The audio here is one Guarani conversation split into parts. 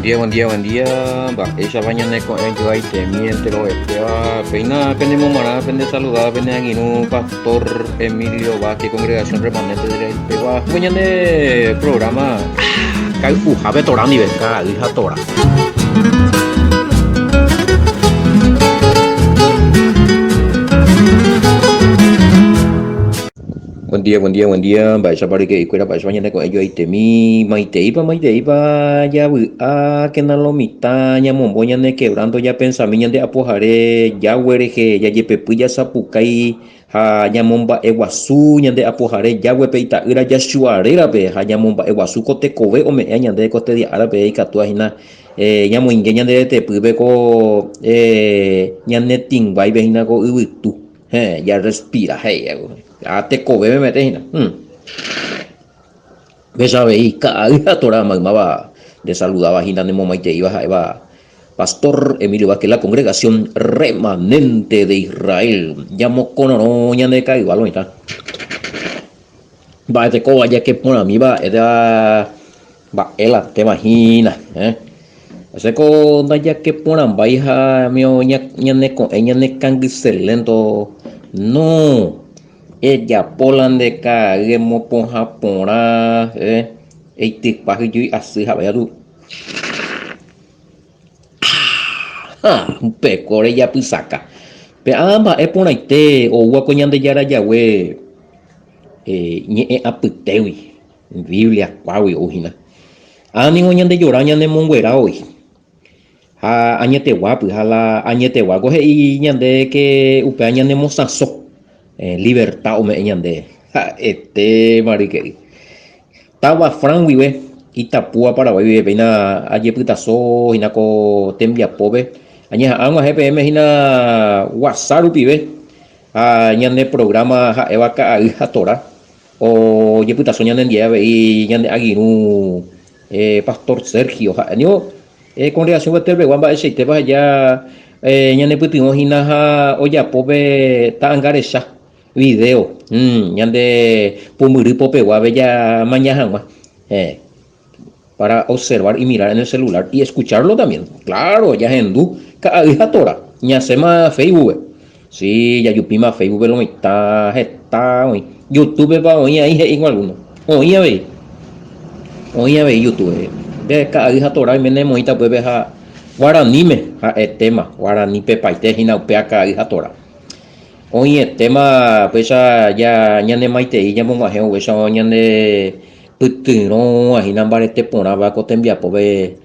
día, buen día, buen día. Mba'éichapa ñane ko'ẽ joaitemi enterovetéva. Péina penemomarã, pendesaluda pene angirũ Pastor Emilio Vázquez, Congregación Remanente de Israel pegua. Ko ñane programa kay'uhápe Torá ndive, ka'ay ha Torá. Buen día, buen día, buen día. Mba'éichapa ryke'ykuéra, mba'éichapa ñane ko'ẽ joaitemi. Maiteípa, maiteípa javy'ákena lo mitã, ñamombo ñane quebranto, ñapensami ñande apohare Yahweh rehe, jajepepy jasapukái ha ñamomba'eguasu ñande apohare Yahweh-pe ita'ýra Yahshua rérape ha ñamomba'eguasu ko tekove ome'ẽva ñande ko este día árape ikatúva hína ñamoinge ñande retepýpe ko ñane tĩnguáipe hína ko yvytu. Héẽ, jarrespira he'i ha tekove memete hína. Péicha avei ka'ay ha Torá maymáva ndesaludáva hína nemomaiteíva ha'éva Pastor Emilio Vázquez la Congregación Remanente de Israel. Ñamokororõ ñande ka'yva lo mitã. Mba'etekóva jake porãmíva ha'éta mba'e la téma hína. Chéko ndajake porãmbái ha ñaneko'ẽ ñanekangyselénto. No, ejapo la nde ka'ay emopohã porã, eitypa hyjúi asy ha katu upéko rejapysaka. Pe ã mba'e porãite oúva ko Ñandejára jague ñe'ẽ apytégui, Biblia kuágui ou hína. Ã ningo ñandejora ñanemonguera voi. Ha añeteguápy, ha la añeteguáko he'i ñande ke upéva ñanemosãso, libertad ome'ẽ ñande. Ha'ete maryke'y. Táva Fran guive, Itapúa Paraguái guive, péina ajepytaso hína ko tembiapópe. Añeha'ã og̃uahẽ peẽme hína WhatsApp rupive ha ñane programa ha'éva Ka'ay ha Torá. Ojepytaso ñanendie avei ñane agirũ Pastor Sergio ha'e ningo congregación Betelpegua mba'eichaitépa aja ñanepytyvõ hína ha ojapo pe ta'anga recha, video, ñande pumbyry popeguápe jamaña hag̃ua para observar y mirar en el celular y escucharlo también. Claro, jahendu ka'ay ha Torá, ñasẽma Facebook-pe. Sí, jajupíma Facebook-pe lo mitã heta oĩ. YouTube-pa oĩ aĩ he'íko alguno. Oĩ avei. Oĩ avei YouTube-pe. Nde ka'ay ha Torá oiméne emoĩta upépe ha guaraníme ha'etéma, guaranípepaite hína upéva ka'ay ha Torá. Oĩetéma upéicha ja ñanemaitei ñamog̃uahẽ upéicha ñande pytyrõva hína mbarete porãva ko tembiapópe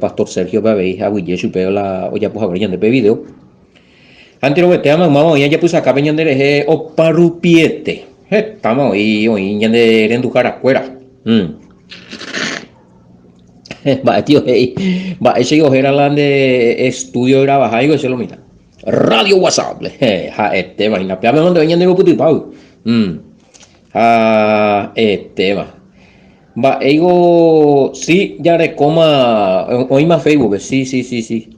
Pastor Sergio-pe avei aguyje chupe la ojapo haguére ñande pe video. Ha enterovetéva maymáva oĩ ajapysakápe ñande rehe opa rupiete. Hetáma oĩ oĩ ñande renduharakuéra. Mba'e tio he'i, mba'éicha ohéra la nde estudio gravaháigo che lo mitã. Radio WhatsApp. Ha'etéva hína. Péva oĩ ñande ropytypágui. Ha'etéva. Mba'éiko si jarekóma oĩma Facebook-pe, si, si, si, si.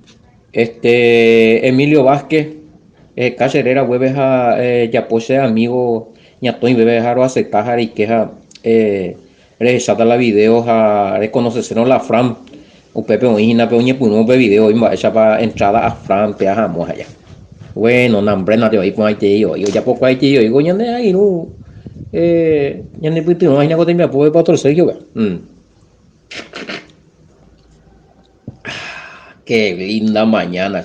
Este Emilio Vázquez, eheka che réra guéve ha ejapo che amigo ñatõi guéve ha roacepta ha reike ha rehecháta la video ha reconoceserõ la Fran, upépe oĩ hína pe oñepyrũ pe video oĩ mba'éichapa entrada a Fran pe ahamo aja. Bueno, nambre nate oĩ porãitei oĩ, ojapokuaaitei oĩ ko ñande angirũ ñanepytyvõ hína ko tembiapópe Pastor Sergio-pe. Qué linda mañana.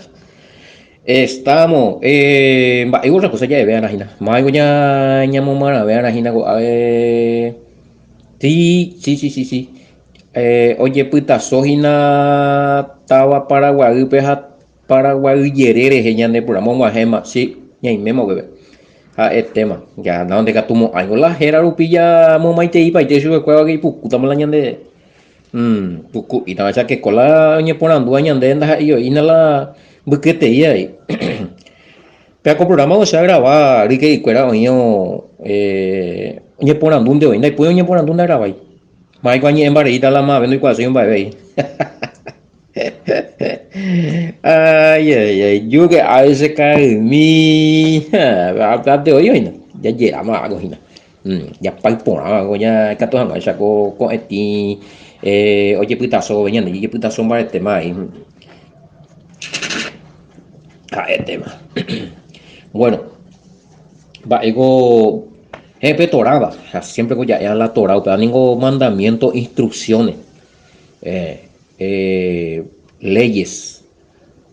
Estamos, mba'éiko otra cosa ja'eve va'erã hína. Máviko ñamomarãve va'erã hína ko'ápe. Sí, sí, sí, sí, sí. Ojepytaso hína táva Paraguaýpe ha Paraguay jere rehe ñande programa og̃uahẽma, sí, ñaiméma upépe. Ha'etéma, ja ndakatumo'ãiko la héra rupi jamomaiteipaite chupekuéra ipukútama la ñande puku'ítava, chakeko la oñeporandúva ñande ndaha'ei'oína la mbykyetei avei. Péva ko programa ohecha agrava ryke'ykuéra oĩo oñeporandúnte voi, ndaipói oñeporandu ndagravái. Máviko añe'ẽmbareíta la mavave ndoikuaaséi mba'eve. Ay, ay, ay, yo que a veces karymi, apate oĩ oĩna, jajeráma algo hína. Japáy porãva ko ña ikatu hag̃uáicha ko ko'ẽtĩ. Ojepytaso vove ñande jejepytaso mbaretéma avei. Ha'etéma. Bueno, mba'éko he'ẽ pe Toráva, ha siempre ko ja'éva la Torá, upéva ningo mandamiento, instrucciones, leyes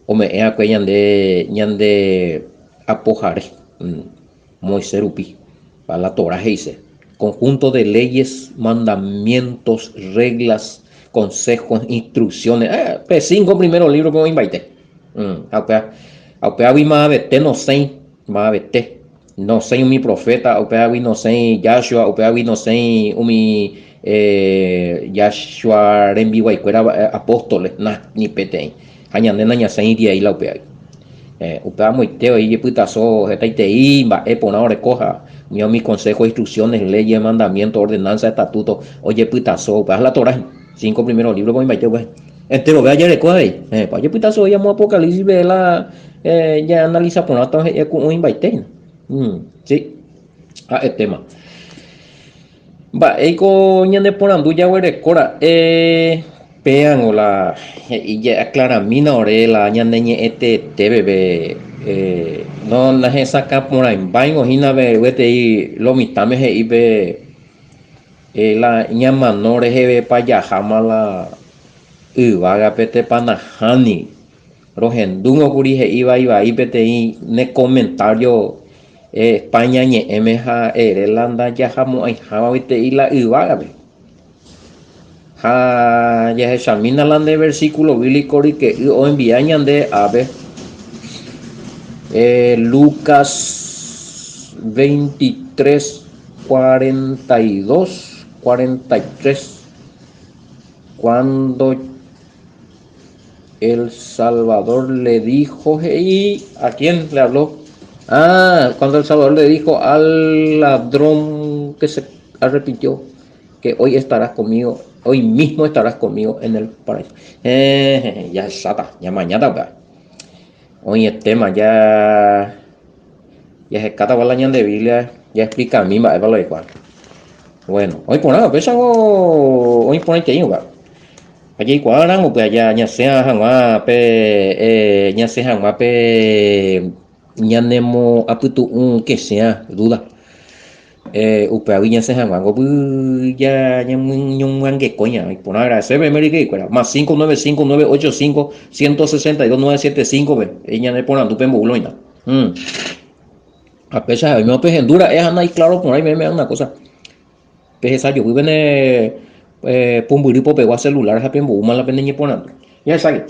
ome'ẽ va'ekue ñande ñande apohare Moisés rupi. Ha la Torá he'ise, conjunto de leyes, mandamientos, reglas, consejos, instrucciones. Pe cinco primero libro-pe oĩmbaite. Ha upéva, ha upévagui mavavete nosẽi, mavavete nosẽi umi proféta, upévagui nosẽi Yahshua, upévagui nosẽi umi Yahshua rembiguaikuéra apóstoles, na, ni peteĩ. Ha ñande nañasẽiri ai la upévagui. Upéva amoite oĩ jepytaso hetaitei mba'e porã oreko ha umi umi consejo, instrucciones, leyes, mandamiento, ordenanza, estatuto ojepytaso upéva la Torá cinco primero libro oĩmbaite upéva. Enterove ajereko avei. Pa ojepytaso oĩ amo Apocalipsis pe la ñaanalisa porãta he'i ku oĩmbaite hína. Sí, ha'etéma. Mba'éiko ñaneporandu jaguereko ra'e péango la he'i ja'aclaramína ore la ñane ñe'ẽ teete peve no nahesakã porãmbáingo hína gueteri lo mitãme he'i pe la ñamano rehevepa jaháma la yvágape tepa nahániri. Rohendúngo kuri he'i vai vai peteĩ ne komentário España ñe'ẽme ha ere la ndajahamo'ãiháva gueteri la yvágape. Ha jahechamína la nde versículo bíblico ryke'y oenvia ñande ápe. Lucas 23, 42, 43. Cuando El Salvador le dijo, he'i, ¿a quién le habló? Ah, cuando el Salvador le dijo al ladrón que se arrepintió, que hoy estarás conmigo, hoy mismo estarás conmigo en el paraíso. Eh, ya sata, ya mañana upéva. Oĩetéma ja jahekátava la ñande Biblia jaexplikami mba'épa la oikuaa. Bueno, oĩ porã upéichango oĩ porãitei upéva. Ha jaikuaa ramo upe aja ñasẽ hag̃ua pe ñasẽ hag̃ua pe ñanemoapytu'ũ kesẽa dúda. Upévagui ñasẽ hag̃ua ngopy ñañomyangekói ña iporã agradece peẽme ryke'ykuéra. Más 5 9 5 9 8 5 162 9 7 5-pe ñaneporandu pembo'u lo mitã. Ha péicha oime opehendu ra'e ha naiklaro porãi peẽme alguna cosa. Pehesajopy pene pumbyry popegua celular ha pemboúma la pene ñeporandu. Jahecháke.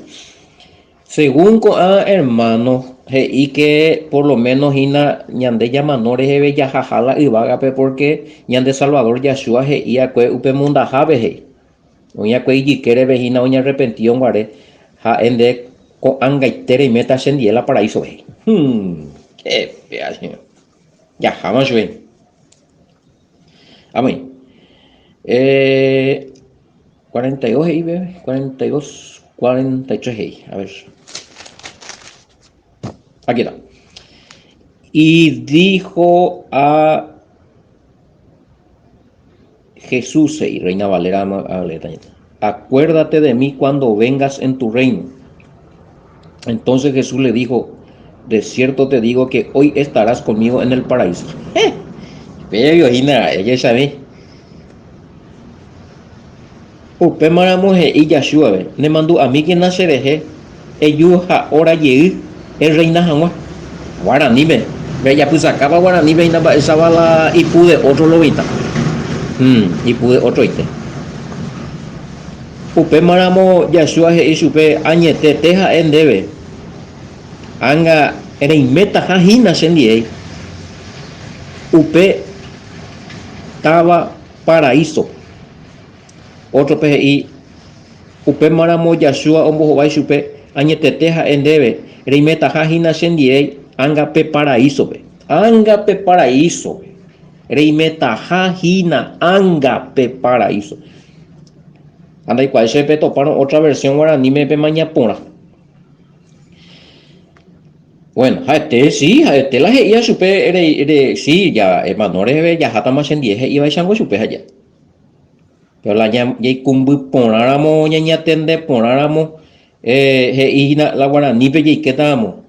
Según ko'ã hermano he'i que por lo menos hína ñande ñamano reheve jahaha la yvágape porque ñande Salvador Yahshua he'i akue upe mondahápe he'i. Oĩ akue ijykéreve hína oñearrepentívo guare ha'e nde ko'ãngaite reiméta chendie la paraísope he'i. Hmm, qué péa che. Jaháma chupe. Amén. Eh, 42 he'i bebé, 42, 43 he'i. A ver. Aquí está. Y dijo a Jesús, he'i Reina Valera, acuérdate de mí cuando vengas en tu reino. Entonces Jesús le dijo, de cierto te digo que hoy estarás conmigo en el paraíso. Eh, Pero hína, ella sabe. Upémaramo he'i Yahshua-pe, Nemandu'amíkena cherehe, eju ha óra jey erreina hag̃ua. Guaranípe, rejapysakápa guaranípe hína mba'éichapa la ipu de ótro lo mitã. Hmm, ipu de otroite. Upémaramo Yahshua he'i chupe, Añetete ha'e ndéve, ág̃a reimétaha hína chendiéi upe táva paraísope. Ótrope he'i, Upémaramo Yahshua ombohovái chupe, Añetete ha'e ndéve, reimetaha hína chendiéi ánga pe paraísope. Ánga pe paraísope. Reimetaha hína ánga pe paraíso. Ha ndaikuaái che petopárõ ótra versión guaraníme pemaña porã. Bueno, ha'ete, sí, ha'ete la he'íva chupe, re, re, sí, ja, hermano reheve jahátama chendie he'ívaichango chupe ha ja. Pero la ñaikumby porãramo, ñañatende porãramo, eh, he'i hína la guaranípe jaikétaramo,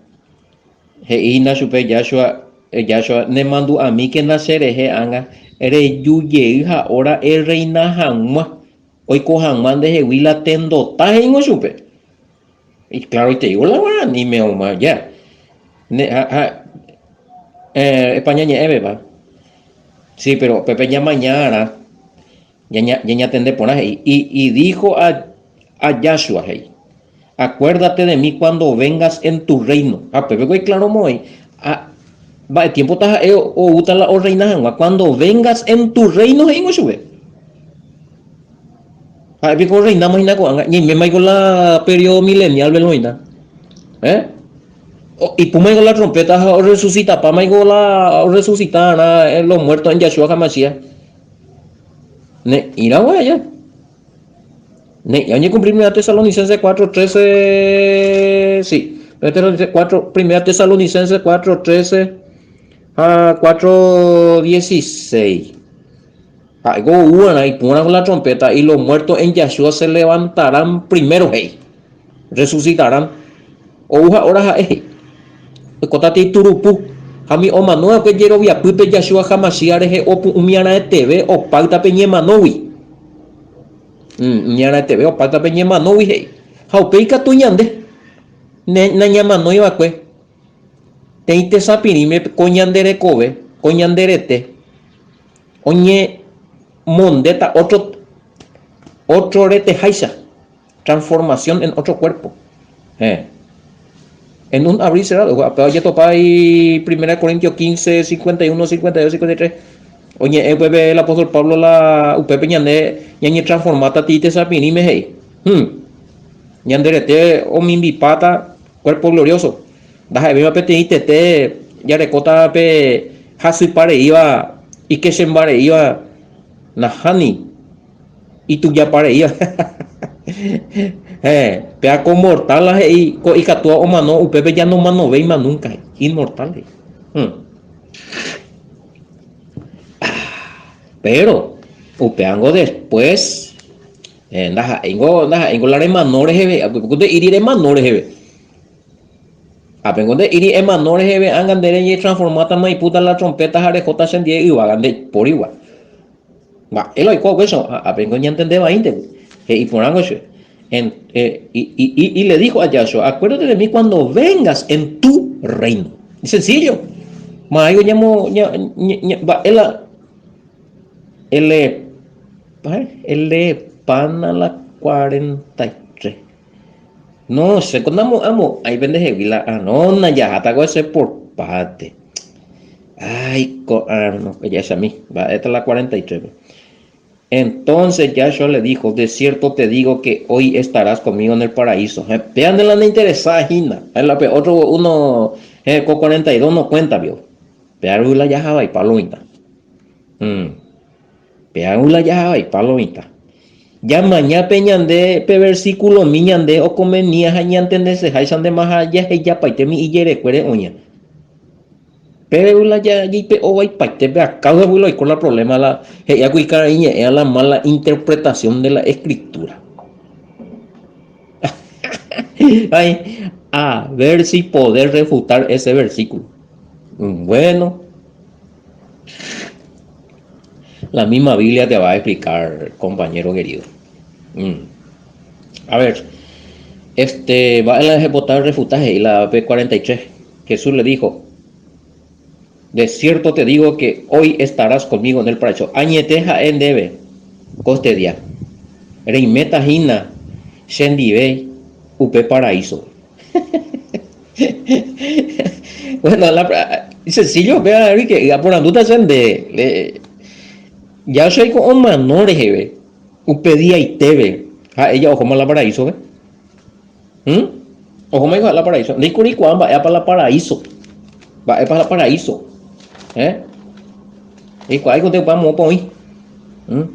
he'i hína chupe Yahshua, Yahshua, nemandu'amíkena cherehe ág̃a reju jey ha óra erreina hag̃ua, oiko hag̃ua ndehegui la tendota he'íngo chupe. Iklaroiteívo la guaraníme oma ja. Ne, ha, ha, eh, España ñe'ẽvepa. Sí, pero pépe ñamaña arã, ñaña, ñañatende porã he'i. Y, y dijo a, a Yahshua he'i, acuérdate de mí cuando vengas en tu reino. Ha pépe ko iklaro moõi. Ha, mba'e tiempo ta ha'e oúta la orreina hag̃ua. Cuando vengas en tu reino he'íngo chupe. Ha'e piko orreináma hína ko'ág̃a, ñaimémaiko la periodo milenial-pe oĩta. Eh? Ipúmaiko la trompeta ha orresusitapámaiko la orresusita arã los muertos en Yahshua HaMashiach. Ne'ĩra guaja. Ne'ĩra oñekumpli Primera Tesalonicenses 4:13, sí. Primera 4, Primera Tesalonicenses 4:13 ha 4:16. Ha'éko oúva'erã ipúrã con la trompeta y los muertos en Yahshua se levantarán primero, he'i. Resucitarán. Ou ha'óra ha'e, he'i. Oikóta titurupu, ha umi omanóva'ekue jeroviapýpe Yahshua HaMashiach rehe opu'ũmi arãeteve opáyta pe ñemanógui. Umi arãeteve opáyta pe ñemanógui, he'i. Ha upéi katu ñande, nañamanóiva'ekue, teĩ tesapirĩme ko ñande rekove, ko ñande rete, Oñemondéta ótro ótro reteháicha, transformación en otro cuerpo. Héẽ. En un abrir y cerrar de ojos. Upéva ojetopa ahí Primera de Corintios 15, 51, 52, 53. Oñe'ẽ upépe el apóstol Pablo la upépe ñande ñañetransformáta ti tesapirĩme he'i. Hmm. Ñande rete omimbipáta cuerpo glorioso. Ndaha'evéima peteĩ tete jarekóta pe hasypa reíva, ikechemba reíva, naháni, itujapa reíva. Héẽ, péva ko mortal la he'i ko ikatúva omano upépe ja nomanovéima núnka, inmortal he'i. Hmm. Péro, upévango después, eh, ndaha'éingo, ndaha'éingo la remano reheve, upépe nde'íri remano reheve. Ápengo nde'íri emano reheve ánga nde reñetransformátama ipúta la trompeta ha rehóta chendie yvága ndaipórigua. Mba'e la oiko upéicha? Ápengo ñantende vaínte. He'i porãngo che. En, eh, y, y, y, y le dijo a Yahshua, acuérdate de mí cuando vengas en tu reino. Sencillo. Maigo ñamo, ña, ña, ña, mba'e la ele, ele pana la 43. No, che ko ndamo'ãmo'ãi pendehegui la anóna jaháta ko che por parte. Ay, ko no, jahechami, mba'éta la 43-pe. Entonces Yahshua le dijo, de cierto te digo que hoy estarás conmigo en el paraíso. Péa nde la neinteresa hína. La pe otro uno, ko 42 no cuenta pio. Péa la jahavaipa lo mitã. Mm. Péa la jahavaipa lo mitã. Jamaña pe ñande pe versikulomi ñande okonvenía ha ñantendeseháicha ndéma ha jahejapaitemi ijerekuére oña. Péro la jaipe'ovaipaite pe akáusagui la oiko la problema la he'íva ku ikarai ñe'ẽ la mala interpretación de la escritura. Ay, a ver si poder refutar ese versículo. Bueno. La misma Biblia te va a explicar, compañero querido. Mm. A ver, este, va a la ejecutar refutaje y la P43. Jesús le dijo, de cierto te digo que hoy estarás conmigo en el paraíso. Añete ha'e ndéve, koste día. Reiméta hína chendive upe paraíso. Bueno, la, sencillo, vea, Enrique, aporandúta che nde, le, ya che aiko omano reheve, upe diaitépe, ha ella ohóma la paraíso-pe. ¿Mm? Ohóma igual la paraíso. Ndéiko reikuaa mba'épa la paraíso. Mba'épa la paraíso. ¿Eh? Reikuaáiko nde upéva moõpa oĩ. ¿Mm?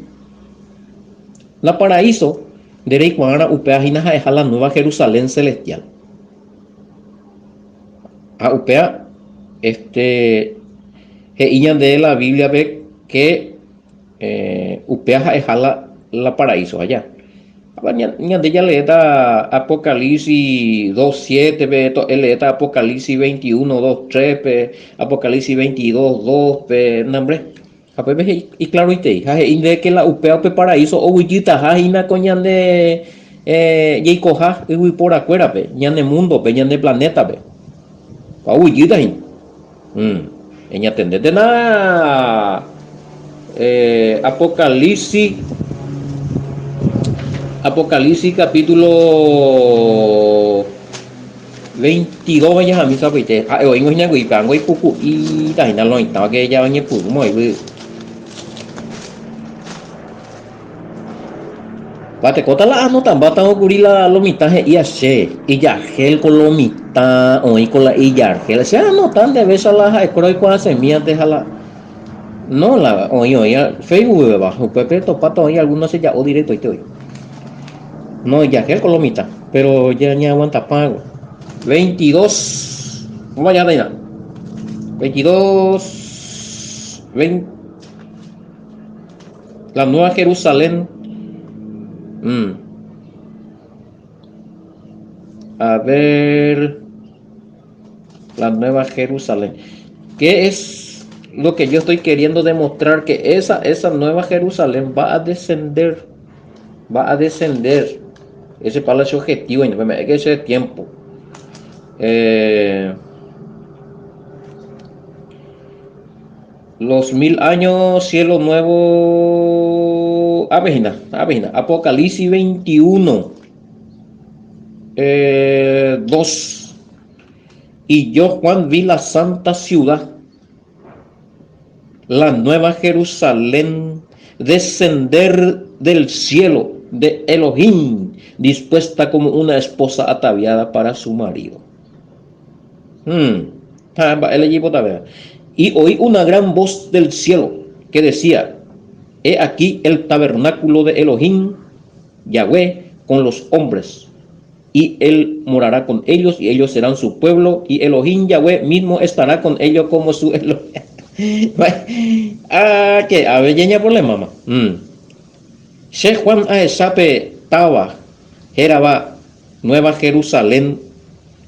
La paraíso, nde reikuaárã upéva hína ha'eha la nueva Jerusalén celestial. Ha upéva, este, he'i ñande la Biblia-pe que eh, upéva ha'eha la. la paraíso aja. Ñande jaleéta Apocalipsis 2, 7-pe, eleéta Apocalipsis 21, 2, 3-pe, Apocalipsis 22, 2-pe, nambre. Ha pépe he'i iklaroitei, ha he'i ndéve ke la upéva upe paraíso oguejytaha hína ko ñande jaikoha yvyporakuérape, ñane múndope, ñane planétape. Ha oguejýta hína. Eñatendétena Apocalipsis, Apocalipsis capítulo 22 pe jahami sapoite. Ha'e oĩngo hína guipe, ángo ipuku'íta hína lo oĩtava ke ja oñepyrũma oĩvy. Vatekóta la anotambátavo kuri la lo mitã he'íva che, ijarhél ko lo mitã, oĩ ko la ijarhél. Che anota ndeve cha la ha'ekuéra oikuaasemíante ha la no la oĩ oĩ Facebook peva, upépe topáta oĩ alguno cheja'o directoite oĩ. No ijarhél ko lo mitã, pero ñaaguantapáko. 22, ¿cómo va ya, Daina? 22, 20. La Nueva Jerusalén. Mm. A ver. La Nueva Jerusalén. ¿Qué es lo que yo estoy queriendo demostrar? Que esa, esa Nueva Jerusalén va a descender. Va a descender. Ese palacio objetivo, es que ese tiempo. Eh, Los mil años, cielo nuevo. Ápe hína, ápe hína. Apocalipsis 21, eh, 2. Y yo, Juan, vi la santa ciudad, la nueva Jerusalén, descender del cielo de Elohim, dispuesta como una esposa ataviada para su marido. Hmm. Ha mba'e lejeipotavéva. Y oí una gran voz del cielo que decía, He aquí el tabernáculo de Elohim, Yahweh, con los hombres, y él morará con ellos, y ellos serán su pueblo, y Elohim, Yahweh mismo estará con ellos como su Elohim. Ah, que a ver, ñaña por la mama. Mm. Che Juan ahecha pe táva hérava Nueva Jerusalén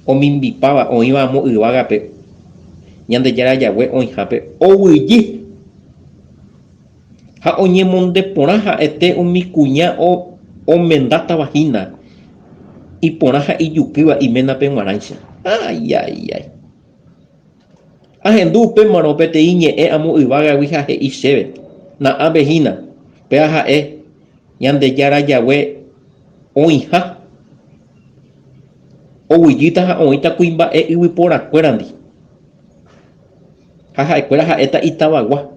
omimbipáva oĩva amo yvágape Ñandejára Yahweh oĩhápe oguejy ha oñemonde porã ha'ete umi kuña omendátava hína, iporã ha ijukýva iménape g̃uarãicha. Ái, ái, ái. Ahendu upémarõ peteĩ ñe'ẽ amo yvágagui ha he'i chéve, Na'ápe hína, péva ha'e Ñandejára Yahweh oĩha. Oguejýta ha oĩta kuimba'e yvyporakuérandi, ha ha'ekuéra ha'éta itavagua,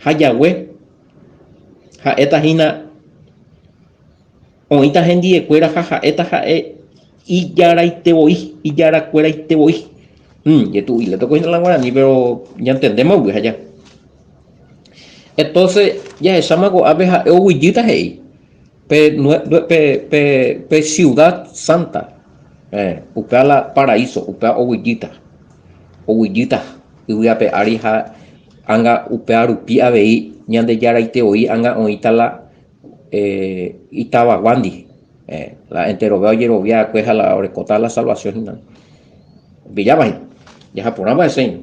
ha Yahweh ha'éta hína oĩta hendiekuéra ha ha'éta ha'e ijaraite voi, ijarakueraite voi. Hmm, jetu'uile toko hína la guarani, pero ñantendéma upe ha ja. Entonces, jahecháma ko'ápe ha'e oguejýta he'i. Pe, pe, pe, pe ciudad santa, eh, upéva la paraíso, upéva oguejýta, oguejýta yvy ape ári ha anga upéva rupi avei Ñandejaraite voi anga oĩta la eh, itavaguándi, eh, la enterove ojerovia va'ekue ha la orekóta la salvación hína. Opilláva hína, jaha porãva hese hína.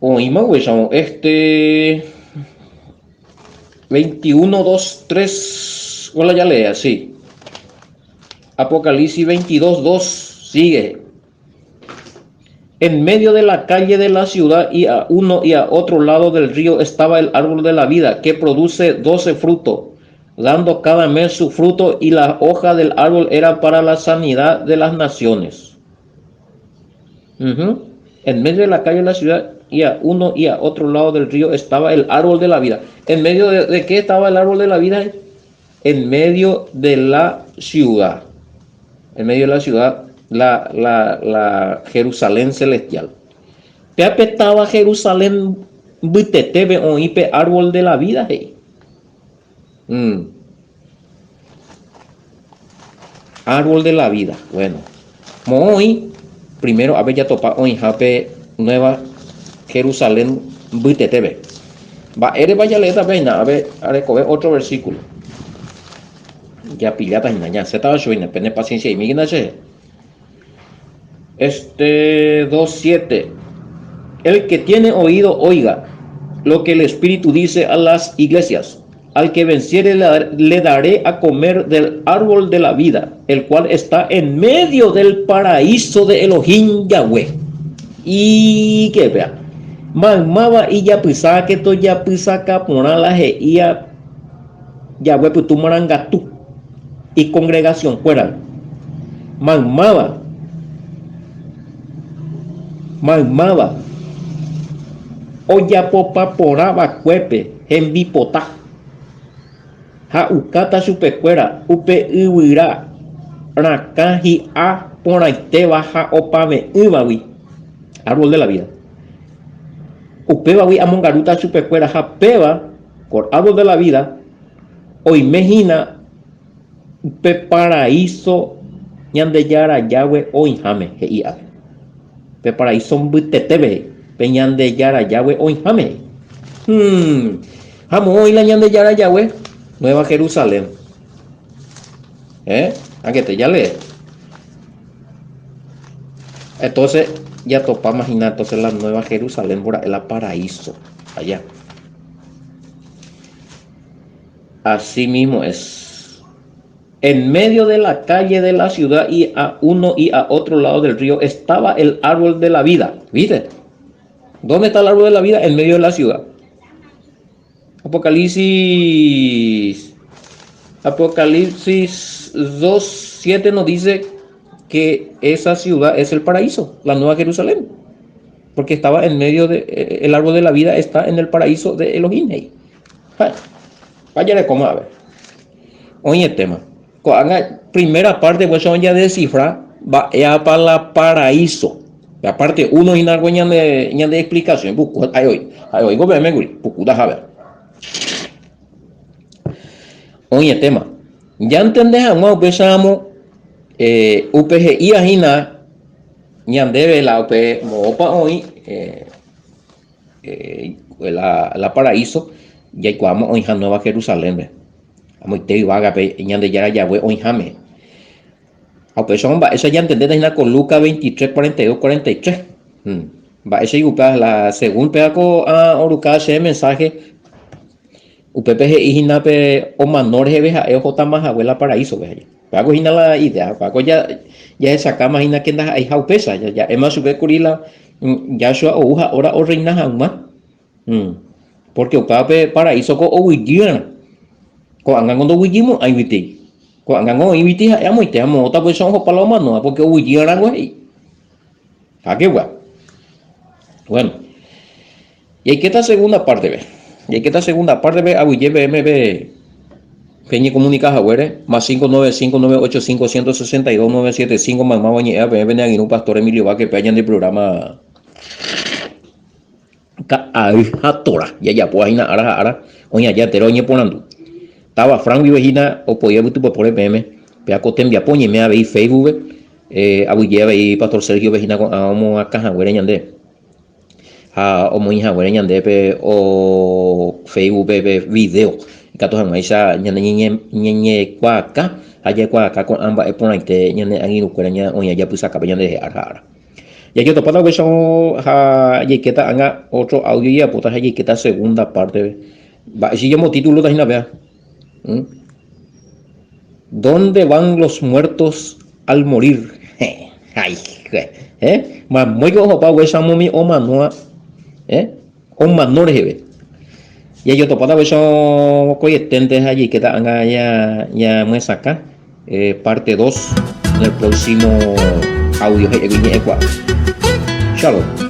Oĩma upéicharõ este 21, 2, 3, hola ya lea, sí. Apocalipsis 22, 2, sigue. En medio de la calle de la ciudad y a uno y a otro lado del río estaba el árbol de la vida, que produce 12 frutos, dando cada mes su fruto, y la hoja del árbol era para la sanidad de las naciones. Uh En medio de la calle de la ciudad y a uno y a otro lado del río estaba el árbol de la vida. ¿En medio de, de qué estaba el árbol de la vida? En medio de la ciudad. En medio de la ciudad, la, la, la Jerusalén celestial. Péape táva Jerusalén mbytetépe oĩ pe árbol de la vida he'i. Mm. Árbol de la vida. Bueno. Moõ oĩ, primero ápe jatopa oĩha pe Nueva Jerusalén mbytetépe. Mba'érepa jaleéta péina? Ápe arekove ótro versíkulo. Japilláta hína, ñasẽtava chuguíne, pene paciencia'imíkena cherehe. Este 2.7. El que tiene oído, oiga lo que el Espíritu dice a las iglesias. Al que venciere le daré a comer del árbol de la vida, el cual está en medio del paraíso de Elohim Yahweh. Y que vea. Maymáva ijapysáke tojapysaka porã la he'ía Yahweh pytu marangatu icongregación-kuérare. Maymáva, maymáva ojapopa porã vakuépe hembipota, ha ukáta chupekuéra upe yvyra rakã hi'a porãitéva ha opave'ỹvagui, árbol de la vida. Upévagui amongarúta chupekuéra ha péva, por árbol de la vida, oime hína upe paraíso Ñandejára Yahweh oĩháme, he'i ápe. Pe paraíso mbytetépe he'i, pe Ñandejára Yahweh oĩháme he'i. Hmm, ha moõ oĩ la Ñandejára Yahweh? Nueva Jerusalén. Eh? Angete jalee. Entonces, jatopáma hína entonces la Nueva Jerusalén bora'e la paraíso allá. Así mismo es. En medio de la calle de la ciudad y a uno y a otro lado del río estaba el árbol de la vida. ¿Viste? ¿Dónde está el árbol de la vida? En medio de la ciudad. Apocalipsis Apocalipsis 2.7 nos dice que esa ciudad es el paraíso, la Nueva Jerusalén. Porque estaba en medio de, eh, el árbol de la vida está en el paraíso de Elohim. Vajarekóma ave. Oĩetéma. Ko'ág̃a primera parte upéicha ojadesifra mba'épa la paraíso. La parte uno hína ko ñande ñande explicación puku ha'e oĩ. Ha'e oĩ ko peẽme kuri pukúta jave. Oĩetéma. Ñantende hag̃ua upéicharamo eh, upe he'íva hína ñandéve la upe moõpa oĩ eh, La, la paraíso jaikuaáma oĩha Nueva Jerusalén-pe, amoite yvágape Ñandejára Yahweh oĩháme. Ha upéicha mba'éicha ñantendéta hína ko Lucas 23, 42, 43. Hmm. Mba'éicha upéva la según péva ko oruka che mensaje upépe he'i hína pe omano reheve ha'e ohótama hague la paraíso-pe. Péva ko hína la idea, péva ko jahechakáma hína ke ndaha'eiha upéicha, ja'éma chupe kuri la Yahshua ou ha óra orreina hag̃ua. Pórke upéva pe paraíso ko oguejýrõ. Ko'ág̃a ndoguejymo'ãi gueteri. Ko'ág̃a oĩ gueteri ha'e amoite ha moõta upéicha ohopa la omanóva pórke oguejýrõ he'i. Hákegua. Bueno, jaikéta segunda pártepe. Jaikéta segunda pártepe aguyje peẽme pe peñekomunika haguére, más 595 985 162 975 maymáva oñe'ẽva peẽ pene angirũ Pastor Emilio Vázquez pe ñande programa Ka'ay ha Torá jajapóva hína ára ha ára oĩ aja entéro oñeporandu. Táva Fran guive hína opoíva pytypopóre peẽme, péva ko tembiapo oñe'ẽ avei Facebook-pe. Aguyje avei Pastor Sergio-pe hína ko'ã omoakã haguére ñande ha omoĩ haguére ñande pe o Facebook-pe pe video ikatu hag̃uáicha ñane ñañekuaaka ha jaikuaaka ko'ã mba'e porãite ñane angirũkuéra oĩ ajapysakápe ñanderehe ára ha ára. Jajotopáta upéicha ha jaikéta ág̃a ótro audio jajapóta ha jaikéta segunda parte-pe. Mba'éicha ijomotitulóta hína péva? ¿Dónde van los muertos al morir? Ay, eh? Mamóiko ohopa upéicha umi omanóva, eh? Omano reheve. Jajotopáta upéicha vokoieténte ha jaikéta ág̃a ñamyesakã eh, parte 2 en el próximo audio he'égui ñe'ẽkuaa. Shalom.